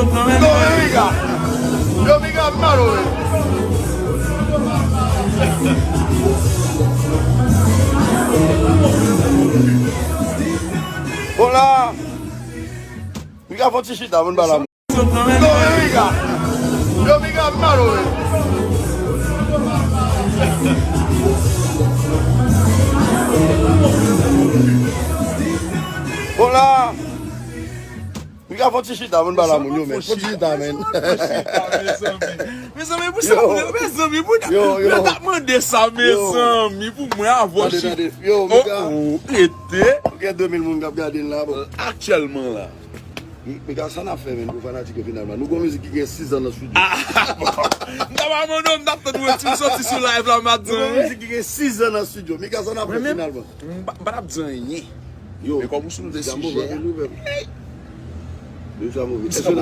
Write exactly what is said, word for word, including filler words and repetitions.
Non, men Mika. Yo, Mika ap mal, wi. Bon, la, Mika fè yon ti chita, moun ba la. Non, men Mika. Yo, Mika ap mal, wi. Bon, la, Mika fè yon ti chita, moun ba la moun yo, men. Fè yon ti chita, men. Mezanmi, pou sa, mezanmi, pou yo t ap mande sa, mezanmi, pou mwen avè w chita. Yo, Mika. Oh, oh, rete. Ou gen de mil moun k ap gade n la, bon. Aktyèlman la. Mika, sa n ap fè, men, pou fanatik yo finalman? Nou gon mizik ki gen sis an nan estidyo. Ah, bon. M ta pa mande w, m t ap tann ou ti soti sou live la, m ap di. Nou gon mizik ki gen sis an nan estidyo. Mika, sa n ap fè finalman? M pa, m pa t ap di anyen. Yo, men kòm ou sou de sijè. Yo, sa move.